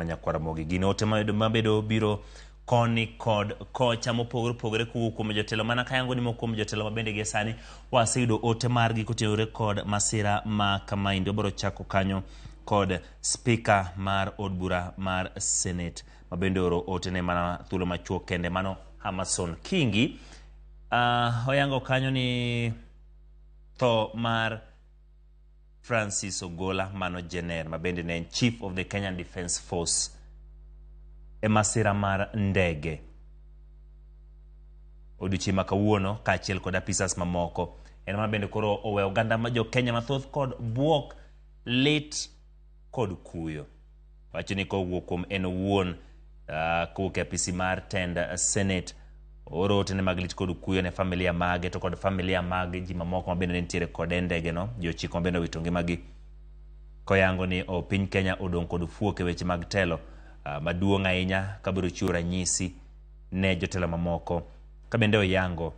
Nyakwar Ramogi. Gin ote mabedo biro koni kod kocha mopogore opogore kowuok kuom jotelo mana kayango ni moko kuom jotelo mabende gie sani waseyudo ote margi kotenore kod masira ma kamaendi. Wabiro chako kanyo kod spika mar od bura mar Senate mabende oro ote ne mana thuolo machuok kende mano Amason Kingi. Oyango kanyo ni tho mar Francis Ogola mano Jener ma bende ne en Chief of the Kenyan Defence Force e masira mar ndege odiochieng' ma kawuono kaachiel kod apisas mamoko. En ma bende koro owe oganda ma jo Kenya mathoth kod buok, lit kod kuyo. Wacho ni kowuok kuom en owuon kowuok e apisi mar tend Senate ooro otene mag lit kod kuyo ne familia mage to kod familia mag ji mamoko ma bende ne nitiere kode e ndege no, ji ochiko ma bende owito ngimagi. Koyango ni o piny Kenya odong' kod fuok e weche mag telo maduong' ahinya kabiro chiwo ranyisi ne jotelo mamoko. Ka bende oyango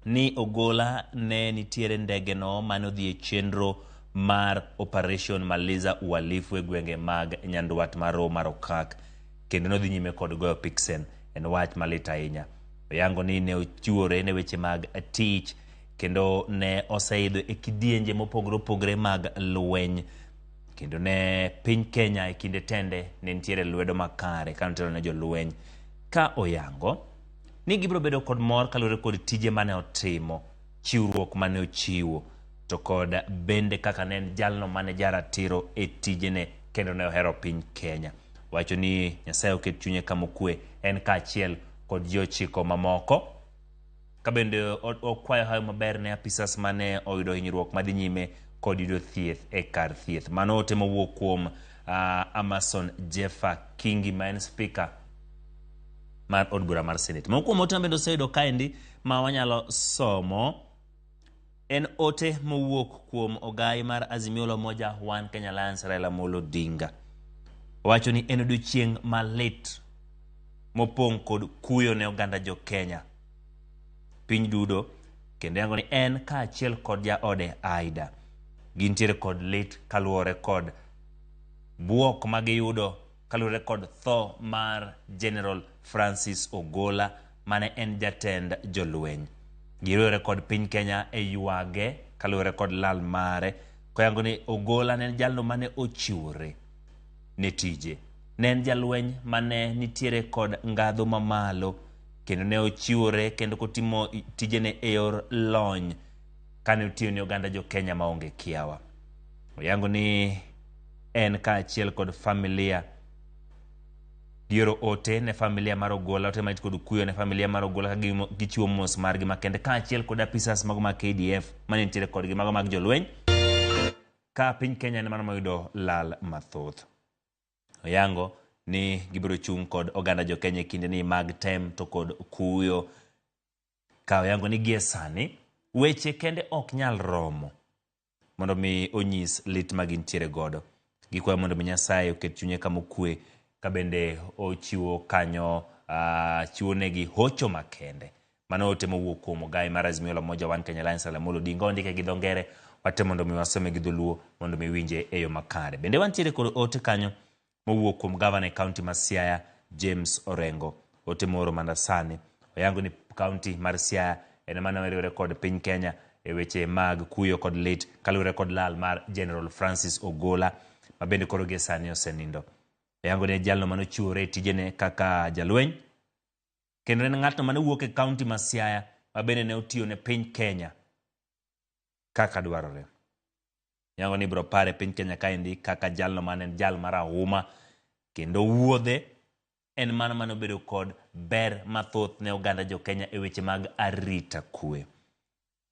ni Ogola ne nitiere ndege no mane odhi e chenro mar Operation Maliza Uhalifu e gwenge mag Nyandwat mar Roho mar Okak kendo nodhi nyime kod goyo piksen. En wach malit ahinya. Oyango ni ne ochiwore ne weche mag tich kendo ne oseidho e kidienje mopogore opogore mag lweny kendo ne piny Kenya e kinde tende ne nitiere lwedo makare ka notelo ne jolweny ka oyango ni gibiro bedo kod mor kaluwore kod tije mane otimo, chiwruok mane ochiwo, to kod bende kaka ne en jalno mane jaratiro e tijene kendo ne ohero piny Kenya. Wacho ni Nyasaye oket chunye kama okwe en kaachiel kod ji ochiko mamoko. Ka bende okwayo hawi maber ne apisas mane oyudo hinyruok madhi nyime kod yudo thieth e kar thieth. Mano ote mowuok kuom Amason Jeffa Kingi ma en spika mar od bura mar Senate. Moko kuom ote ma bende oseyudo kaendi ma wanyalo somo en ote mowuok kuom ogai mar Azimio la Umoja One Kenya Alliance Raila Amolo Odinga. Owacho ni en odiochieng' malit mopong' kod kuyo ne oganda jo Kenya piny duto kendo yango ni en kaachiel kod jaode Aida gintiere kod lit kaluwore kod buok magiyudo kaluwore kod tho mar General Francis Ogola mane en jatend jolweny. Giriwore kod piny Kenya e ywage kaluwore kod lal mare koyango ni Ogola ne en jalno mane ochiwore ne tije. Ne en jalweny mane nitiere kod ngadho mamalo kendo ne ochiwore kendo kotimo tijene e yor lony kane otiyo ne oganda jo Kenya maonge kiawa. Oyango ni en kaachiel kod familia gioro ote ne familia mar Ogola, ote malit kod kuyo ne familia mar Ogola ka gichiwo mos margi makende kaachiel kod apisas mago mag KDF mane nitiere kodgi mago mag jolweny ka piny Kenya en mano moyudo lal mathoth. Oyango ni gibiro chung' kod oganda jo Kenya e kinde ni mag tem to kod kuyo ka oyango ni gie sani weche kende ok nyal romo mondo mi onyis lit ma gintiere godo. Gikwayo mondo mi Nyasaye oket chunye kama okwe ka bende ochiwo kanyo chiwo negi hocho makende. Mano ote mowuok kuom ogai mar Azimio la Umoja One Kenya Alliance Raila Amolo Odinga ondike gi dho ngere watemo mondo mi wasome gi dholuo mondo mi winje e yo makare. Bende wantiere kod ote kanyo mowuok kuom gavana e kaunti ma Siaya James Orengo. Ote moro mana sani oyango ni kaunti mar Siaya en mana oriwore kod piny Kenya e weche mag kuyo kod lit kaluwore kod lal mar General Francis Ogola ma bende koro gie sani osenindo. Oyango ni jalno mane ochiwore e tijene kaka jalweny kendo en ng'atno mane wuok e kaunti ma Siaya ma bende ne otiyo ne piny Kenya kaka dwarore. Yango ni ibiro pare piny Kenya kaendi kaka jalno mane en jal marahuma kendo wuodhe en mano mane obedo kod ber mathoth ne oganda jo Kenya e weche mag arita kwe.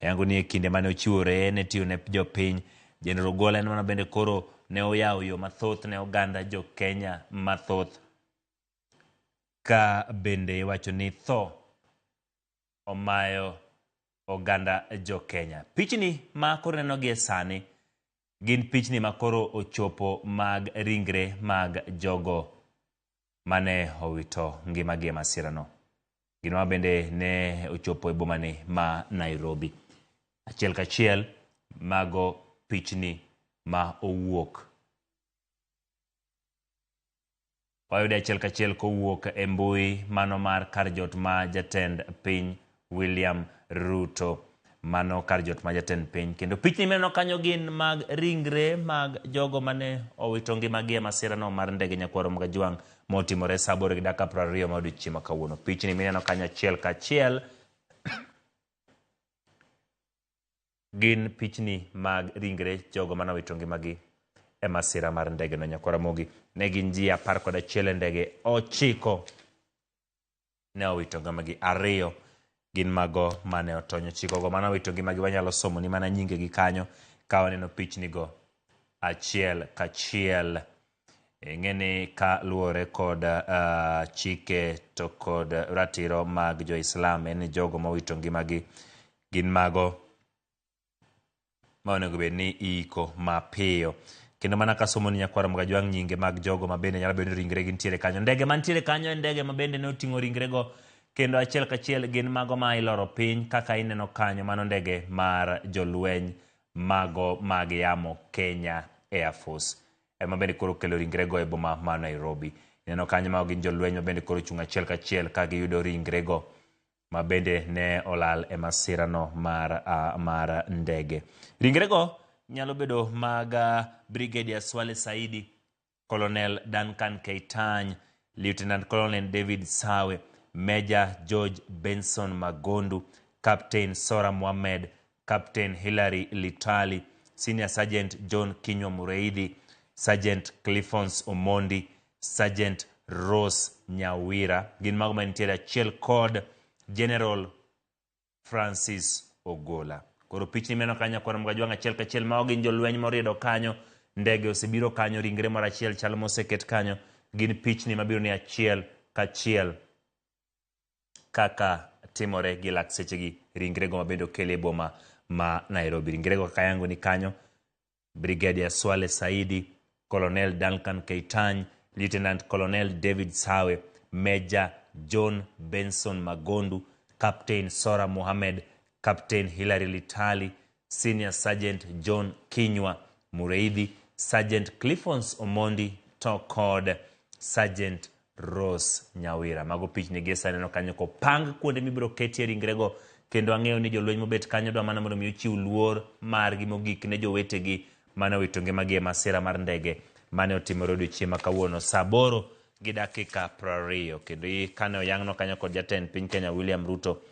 Yango ni e kinde mane ochiwore ne tiyo ne jopiny, General Ogola en mana bende koro ne oyawo yo mathoth ne oganda jo Kenya mathoth ka bende iwacho ni tho omayo oganda jo Kenya. Pichni ma koro neno gie sani gin pichni ma koro ochopo mag ringre mag jogo mane owito ngimagi e masirano. Gin ma bende ne ochopo e bomani ma Nairobi. Achiel kachiel mago pichni ma owuok. Wayude achiel kachiel kowuok e mbui mano mar kar jot ma jatend piny William Ruto. Mano kar jot ma jatend piny. Kendo pichni mineno kanyo gin mag ringre mag jogo mane owito ngimagi e masirano mar ndege Nyakwaro Mgajwang' motimore saa aboro gi dakika 20 ma odiochieng' ma kawuono. Pichni mineno kanyo achiel kachiel gin pichni mag ringre jogo mane owito ngimagi e masira mar ndege no. Nyakwar Ramogi, ne gin ji 11 e ndege, 9 ne owito ngimagi, 2 gin mago mane otony. 9 go mane owito ngimagi wanyalo somo ni mana nyingegi kanyo ka waneno pichnigo achiel kachiel. Ing'e ni ka luwore kod chike to kod ratiro mag jo-Islam en ni jogo mowito ngimagi gin mago ma onego bed ni iiko mapiyo. Kendo mana kasomo ni Nyakwar Mgajwang' nyinge mag jogo ma bende nyalo bedo ni ringregi nitiere kanyo. Ndege mantiere kanyo en ndege ma bende ne oting'o ringrego kendo achiel kachiel gin mago ma iloro piny kaka ineno kanyo mano ndege mar jolweny mago mag yamo Kenya Air Force. Ema bende koro kelo ringrego e boma ma Nairobi. Ineno kanyo mago gin jolweny ma bende koro ochung' achiel kachiel ka giyudo ringrego ma bende ne olal e masirano mar ndege. Ringrego nyalo bedo mag Brigadier Swale Saidi, Colonel Duncan Keitany, Lieutenant Colonel David Sawe, Major George Benson Magondu, Captain Sora Mohamed, Captain Hilary Litali, Senior Sergeant John Kinyua Mureithi, Sergeant Cliffons Omondi, Sergeant Rose Nyawira, gin mago manitiere achiel kod General Francis Ogola. Koro pichni mineno kanyo Nyakwar Mgajwang' achiel kachiel mago gin jolweny moriedo kanyo, ndege osebiro kanyo, ringre moro achiel chal moseket kanyo, gin pichni mabiro ni achiel kachiel kaka timore gi lak sechegi ringrego mabende okel e boma ma Nairobi. Ringrego kaka ayango ni kanyo, Brigadier Swale Saidi, Colonel Duncan Keitany, Lieutenant Colonel David Sawe, Major John Benson Magondu, Captain Sora Mohamed, Captain Hilary Litali, Senior Sergeant John Kinyua Mureithi, Sergeant Cliffons Omondi to kod Sergeant Rose Nyawira. Mago pichni gi sani aneno kanyo kopang kuonde mibiro ketie ringrego kendo ang'eyo ni jolweny mobet kanyo dwa mana mondo mi ochiw luor margi mogik ne jowetegi mane owito ngimagi e masira mar ndege mane otimore odiochieng' ma kawuono saa 8 gi dakika 20. Kendo kane oyangno kanyo kod jatend piny Kenya William Ruto,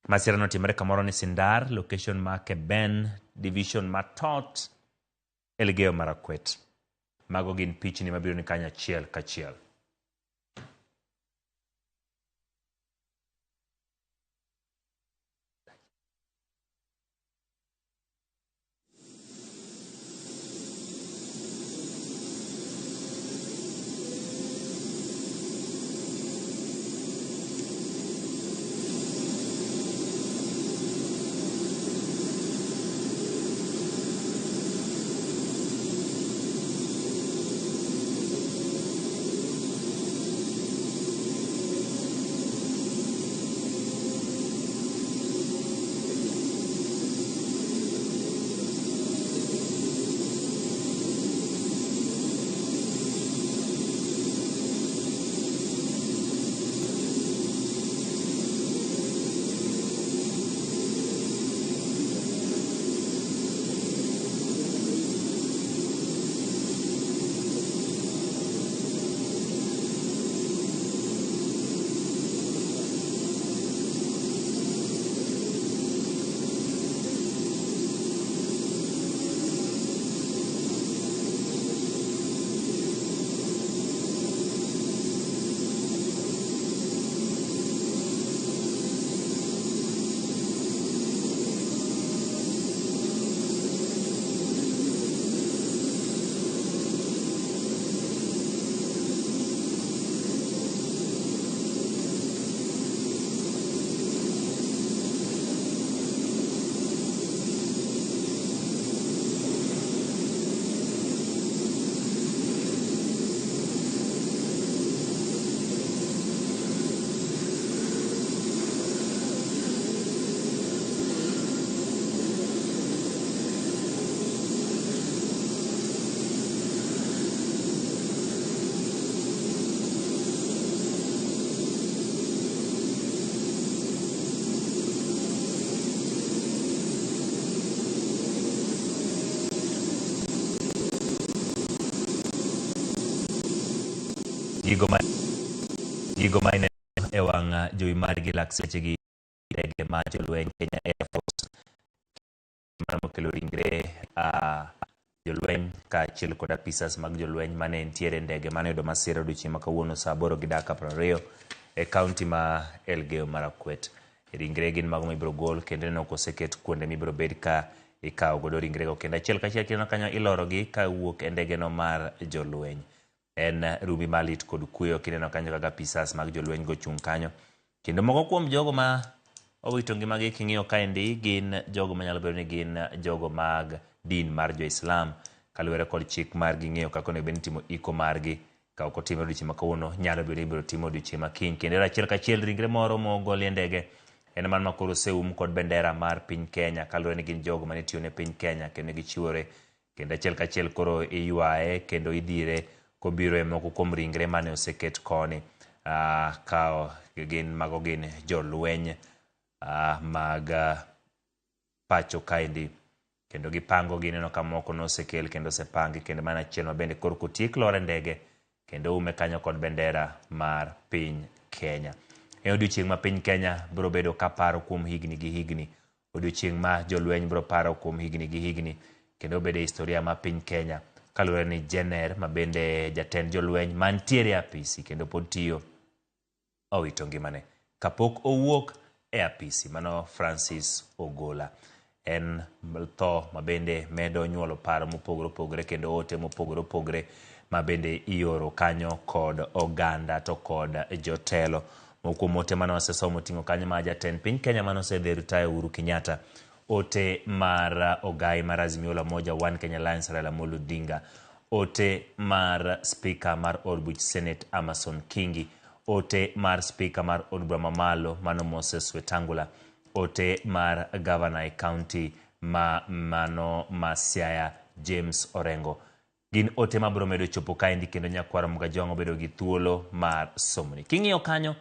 masira notimore kamoro ni Sindar, location ma Keben, division ma Tot, Elgeyo Marakwet. Mago gin pichni mabiro ni kanyo achiel kachiel. Gigo ma gigo ma ineno e wang' jowi margi lak sechegi ndege ma jolweny Kenya Air Force mano mokelo ringre jolweny kaachiel kod apisas mag jolweny mane ntiere e ndege mane oyudo masira odiochieng' ma kawuono saa aboro gi dakika 20 e kaunti ma Elgeyo Marakwet. Ringre gin mago mibiro gol kendo ineno koseket kuonde mibiro bed ka ikawo godo ringrego kendo achiel kachiel kineno kanyo ilorogi ka wuok e ndegeno mar jolweny. En rumbi malit kod kuyo kineno kanyo kaka apisas mag jolweny go chung' kanyo. Kendo moko kuom jogo ma owito ngimagi king'iyo kaendi gin jogo manyalo bedo ni gin jogo mag din mar jo-Islam kaluwore kod chik margi ng'eyo kaka onego bed ni itimo iko margi. Ka ok otime odiochieng' ma kawuono, nyalo bedo ni ibiro time odiochieng' ma kiny. Kendo achiel kachiel ringre moro mogol e ndege en mano ma koro oseum kod bendera mar piny Kenya kaluwore ni gin jogo mane tiyo ne piny Kenya kendo ne gichiwore Kendo achiel kachiel koro iywaye kendo idhire kobiro e moko kuom ringre mane oseket koni. Ka gin mago gin jolweny mag pacho kaendi. Kendo gipango gi ineno ka moko nosekel kendo osepangi kendo mano achiel ma bende koro kotiek lor e ndege kendo oume kanyo kod bendera mar piny Kenya. E odiochieng' ma piny Kenya biro bedo ka paro kuom higni gi higni Odiochieng' ma jolweny biro paro kuom higni gi higni kendo obedo e historia ma piny Kenya kaluwore ni Jenner ma bende jatend jolweny mantiere e apisi kendo pod tiyo owito ngimane kapok owuok e apisi. Mano Francis Ogola. En tho ma bende medo nyuolo paro mopogore opogore kendo ote mopogore opogore ma bende ioro kanyo kod oganda to kod jotelo. Moko kuom ote mane wasesomo oting'o kanyo mar jatend piny Kenya mane osedhi retire Uhuru Kenyatta, ote mar ogai mar Azimio la Umoja One Kenya Alliance Raila Amolo Odinga, ote mar spika mar od buch Senate Amason Kingi, ote mar spika mar od bura mamalo mano Moses Wetangula, ote mar gavana e kaunti ma mano ma Siaya James Orengo. Gin ote ma biro medo chopo kaendi kendo nyakwar Mgajwang' obedo gi thuolo mar somoni. King'iyo kanyo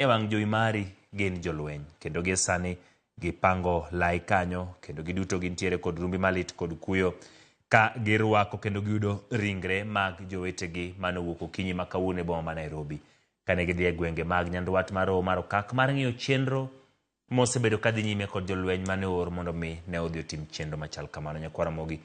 e wang' jowi mari gin jolweny kendo gie sani gipango lai kanyo kendo giduto gintiere kod rumbi malit kod kuyo ka girwako kendo giyudo ringre mag jowetegi mane owuok okinyi ma kawuono e boma ma Nairobi kane gidhi e gwenge mag nyandwat mar Roho mar Okak mar ng'iyo chenro mosebedo kadhi nyime kod jolweny mane oor mondo mi ne odhi otim chenro machal kamano. Nyakwa Ramogi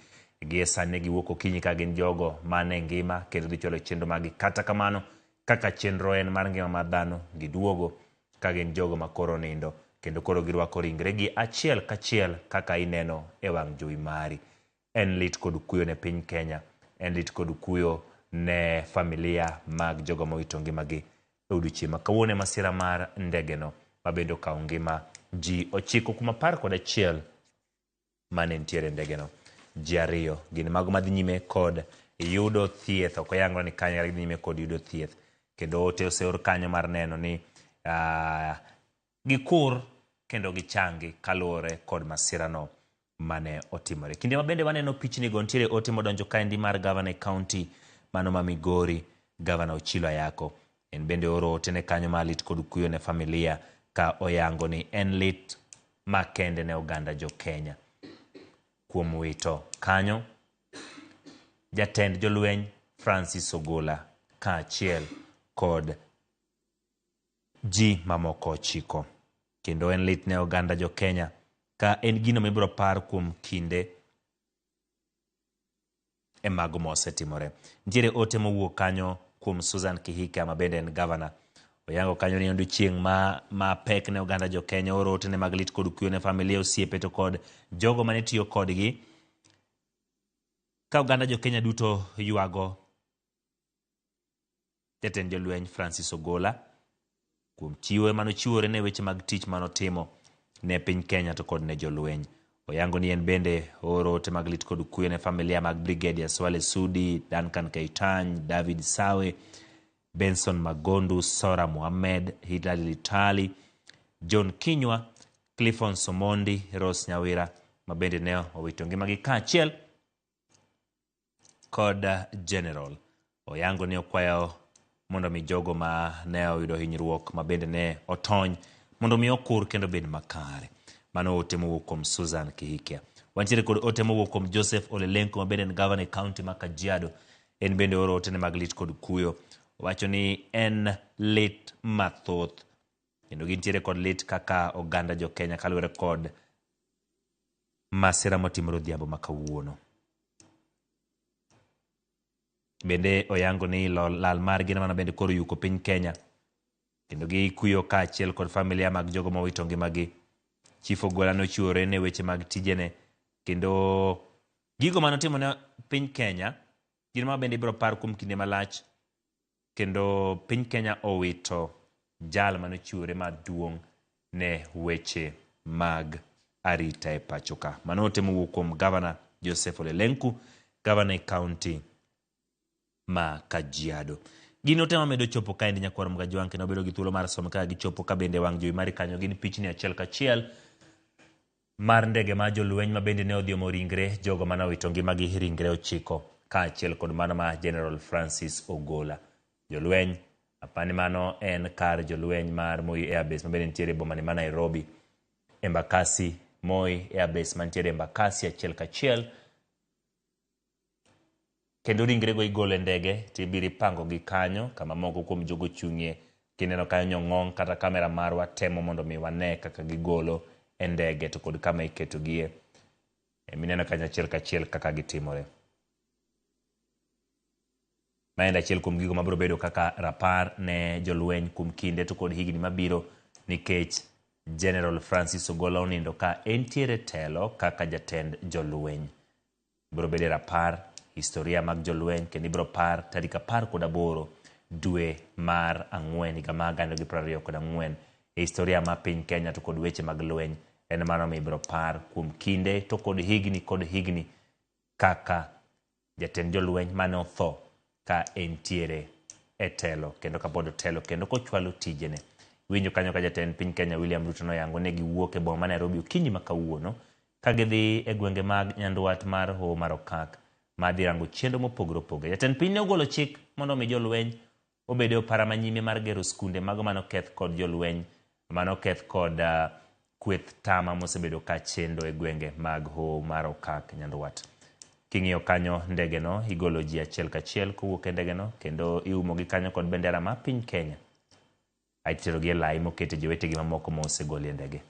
gie sani ne giwuok okinyi ka gin jogo mane ngima kendo dhi chwalo chenro maggi. Kata kamano, kaka chenro en mar ngima mar dhano, giduogo ka gin jogo ma koro nindo kendo koro girwako ringregi achiel kachiel kaka ineno e wang' jowi mari. En lit kod kuyo ne piny Kenya, en lit kod kuyo ne familia mag jogo mowito ngimagi e odiochieng' ma kawuono e masira mar ndegeno ma bende okawo ngima ji 9 kuom 11 mane nitiere e ndegeno. Ji ariyo gin mago madhi nyime kod yudo thieth, ok oyangre ni kanye kata gidhi nyime kod yudo thieth. Kendo ote oseor kanyo mar neno ni gikur kendo gichangi kaluwore kod masirano mane otimore. Kinde ma bende waneno pichnigo, nitiere ote modonjo kaendi mar gavana e kaunti mano ma Migori, Gavana Ochilo Ayako. En bende ooro ote ne kanyo mar lit kod kuyo ne familia ka oyango ni en lit makende ne oganda jo Kenya kuom wito kanyo jatend jolweny Francis Ogola kaachiel kod ji mamoko 9. Kendo en lit ne oganda jo Kenya ka en gino mibiro par kuom kinde e mago mosetimore. Nitiere ote mowuok kanyo kuom Susan Kihika ma bende en gavana. Oyango kanyo ni odiochieng' ma pek ne oganda jo Kenya, ooro ote ne mag lit kod kuyo ne familia, osiepe to kod jogo mane tiyo kodgi. Ka oganda jo Kenya duto ywago Jatend jolweny Francis Ogola kuom chiwo mane ochiwore ne weche mag tich mane otimo ne piny Kenya to kod ne jolweny. Oyango ni en bende ooro ote mag lit kod kuyo ne familia mag Brigadier Swale Sudi, Duncan Keitany, David Sawe, Benson Magondu, Sora Mohamed, Hilary Litali, John Kinyua, Cliffon Somondi, Rose Nyawira ma bende ne owito ngimagi kaachiel kod General. Oyango ni okwayo mondo mi jogo ma ne oyudo hinyruok ma bende ne otony mondo mi okur kendo bed makare. Mano ote mowuok kuom Susan Kihikia. Wantiere kod ote mowuok kuom Joseph Ole Lenku ma bende en gavana e kaunti ma Kajiado. En bende oro otene mag lit kod kuyo. Owacho ni en lit mathoth kendo gintiere kod lit kaka oganda jo Kenya kaluwore kod masira motimore odhiambo ma kawuono. Bende oyango ni lal margi mana bende koro yuko piny Kenya kendo gikuyo kaachiel kod familia mag jogo mowito ngimagi. Chief Ogola nochiwore ne weche mag tijene kendo gigo mane otimo ne piny Kenya gin ma bende ibiro par kuom kinde malach kendo piny Kenya owito jal mane ochiwore maduong' ne weche mag arita e pacho ka. Mano ote mowuok kuom Gavana Joseph Ole Lenku, gavana e kaunti ma Kajiado. Gin ote mamedo chopo kaendi nyakwar Mgajwang' kendo bedo gi thuolo mar somo kaka gichopo ka bende wang' jowi mari kanyo gin pichni achiel kachiel mar ndege mar jolweny ma bende ne odhi omo ringre jogo mane owito ngimagi ringre 9 kaachiel kod mano ma General Francis Ogola. Jolweny, apani mano en kar jolweny mar Moi Air Base ma bende nitiere e bomani ma Nairobi. Embakasi, Moi Air Base mantiere Embakasi achiel kachiel. Kendo ringrego igolo e ndege to ibiro ipangogi kanyo kama moko kuom jogo ochung'ie. Kineno kanyo nyong'ong' kata kamera marwa temo mondo mi wane kaka gigolo e ndege to kod kama iketogie. Mineno kanyo achiel kachiel kaka gitimore. Ma en achiel kuom gigo mabiro bedo kaka rapar ne jolweny kuom kinde to kod higni mabiro nikech General Francis Ogola onindo ka entiere telo kaka jatend jolweny. Biro bedo e rapar historia mag jolweny kendo ibiro par tarik 18 dwe mar 4 higa mar 2024 e historia ma piny Kenya to kod weche mag lweny en mano ma ibiro par kuom kinde to kod higni kaka jatend jolweny mane otho ka entiere e telo kendo kapod otelo kendo kochwalo tijene. Winjo kanyo ka jatend piny Kenya William Ruto noyango ne giwuok e boma ma Nairobi okinyi ma kawuono ka gidhi e gwenge mag Nyandwat mar Hoho mar Okak mar dhi rango chenro mopogore opogore. Jatend piny ne ogolo chik mondo omi jolweny obed e opara manyime mar gero skunde mago mane oketh kod jolweny mane oketh kod kweth tama mosebedo ka chendo e gwenge mag Hoho mar Okak Nyandwat. King'iyo kanyo ndege no igolo ji achiel kachiel kowuok e ndege no kendo iumo gi kanyo kod bendera ma piny Kenya. Aeto iterogi e lai mokete jowetegi mamoko ma osegol e ndege.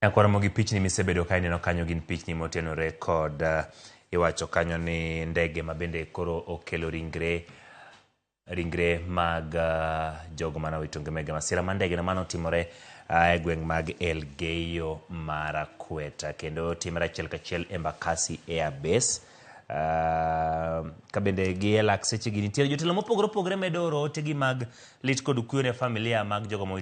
Nyakwar gi pichni misebedo ka ineno kanyo gin pichni motenore kod iwacho kanyo ni ndege ma bende koro okelo ringre ringre mag jogo mane owito ngimagi e masira mar ndege no mane otimore e gweng' mag Elgeyo Marakwet kendo timore achiel kachiel Embakasi Air Base. Ka bende gi e lak sechegi nitiere jotelo mopogore opogore medo oro otegi mag lit kod kuyo ne familia mag jogo mowito.